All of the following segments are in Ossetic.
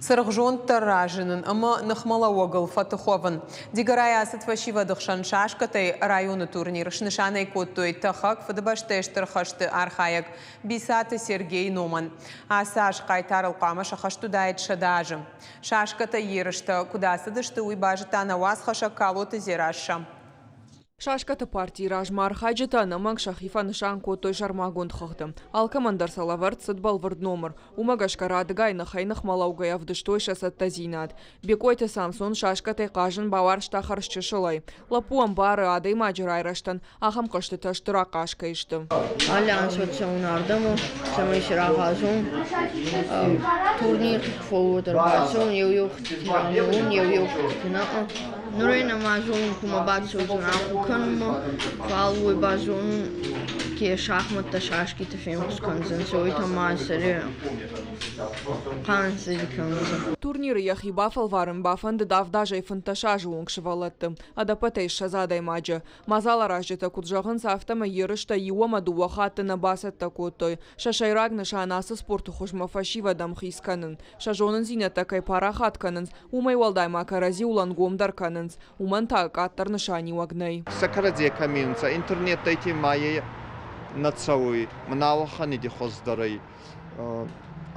Цыргъзонддӕр разынын ӕмӕ ныхмӕлӕууӕгыл фӕтых уӕвын. Дигорайы ацыд фӕсивӕды хсӕн шашкӕтӕй районы турнир. Снысан ӕй кодтой тӕхӕг, Фыдыбӕстӕйы Стыр хӕсты архайӕг Бисаты Сергейы номӕн. Ацы аз хъайтарыл хъуамӕ сӕххӕст уыдаид 100 азы. Шашкӕтӕй ерыстӕ куыд ацыдысты, уый базыдта нӕ уацхӕссӕг Калоты Дзерассӕ. Шашкӕты партийы размӕ архайджытӕ ӕнӕмӕнг сӕхи фӕнысан кодтой сӕрмагонд хыгъды. Алкӕмӕн дӕр сӕ лӕвӕрд цыд бӕлвырд номыр. Уымӕ гӕсгӕ радыгай ныхӕй-ныхмӕ лӕугӕйӕ ӕвдыстой сӕ цӕттӕдзинад. Бекъойты Самсон шашкӕтӕй хъазын бауарзта хӕрзчысылӕй. Лӕппу ӕмбары, адӕймаджы райрӕзтӕн ахӕм хъӕзтытӕ стыр ахъаз кӕй сты. Алы ансод цӕун ардӕмӕ, цӕмӕй си рагъазон. Турнир фӕууод ӕрбацӕун, еу-еу хӕттити рамолун, еу-еу хӕттити нӕ. Нур ӕй нӕма зонун, кумӕ бацӕудзӕн ахур кӕнунмӕ, фал уой ба зонун, ке шахмӕттӕ, шашкитӕ фенхус кӕндзӕнцӕ, уой ма сӕри хъанцъиди кӕндзӕн. Турниры йӕхи бафӕлварын бафӕндыд 7 азӕй 15 азы онг сывӕллӕтты, ӕдӕппӕтӕй 20 адӕймаджы. Мадзаларазджытӕ куыд зӕгъынц, афтӕмӕй ерыстӕ иу ӕмӕ дыууӕ хатты нӕ бацӕттӕ кодтой. Сӕ сӕйраг нысан ацы спорты хуызмӕ фӕсивӕд ӕмхиц кӕнын. Сӕ зонындзинӕдтӕ кӕй парахат кӕнынц, уымӕй уӕлдай ма кӕрӕдзиуыл ӕнгомдӕр кӕнынц. Уымӕн та къаддӕр нысаниуӕг нӕй. Сӕ кӕрӕдзийӕ кӕми унцӕ, интернеттӕй ма е нӕ цӕуй. Мӕн ауӕхӕни хуӕздӕр ӕй.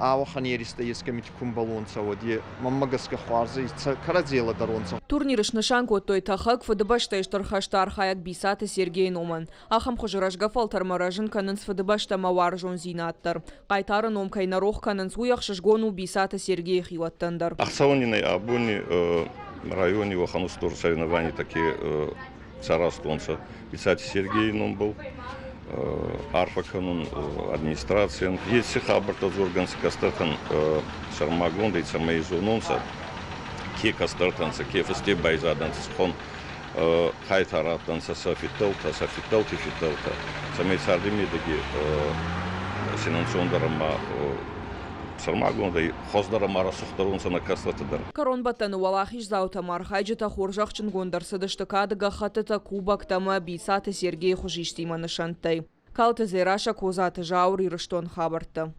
Ауӕхӕн еристӕ ескӕмити ку мбӕлонцӕ, уӕд е мӕнмӕ гӕсгӕ хуарз ӕй, кӕрӕдзей лӕдӕронцӕ. Турниры снысан кодтой тӕхӕг Фыдыбӕстӕйы Стыр хӕсты архайӕг Бисаты Сергейы номӕн. Ахӕм хуызы рӕзгӕ фӕлтӕрмӕ рӕзын кӕнынц Фыдыбӕстӕмӕ уарзондзинад дӕр. Хъайтары ном кӕй нӕ рох кӕнынц, уый ӕхсызгон у Бисаты Сергейы хиуӕттӕн дӕр. Ӕхцӕуӕн ин ӕй абони райони уӕхӕн устур соревнованитӕ ке саразтонцӕ Бисати Сергейи номбӕл. Арфӕ кӕнун администрацийӕн. Еци хабӕрттӕ дзоргӕнцӕ кӕстӕртӕн сӕрмагондӕй, цӕмӕй зононцӕ, ке кӕстӕртӕ нцӕ, ке фӕсте байзадӕнцӕ, цӕхуӕн хъайтар адтӕнцӕ сӕ фиддӕлтӕ, сӕ фиддӕлти фиддӕлтӕ, цӕмӕй царди медӕги финансондӕр ӕма сӕрмагондӕй хуӕздӕр ӕма рӕсугъддӕр унцӕ нӕ кӕстӕртӕ дӕр. Кӕронбӕттӕны уӕлахиздзаутӕм архайджытӕ хорзӕхджынгонд ӕрцыдысты кады гӕххӕттытӕ, кубоктӕ ӕмӕ Бицаты Сергейы хуызистимӕ нысӕнттӕй. Калты Дзерассӕ, Козаты Зауыр, Ирыстон хабӕрттӕ.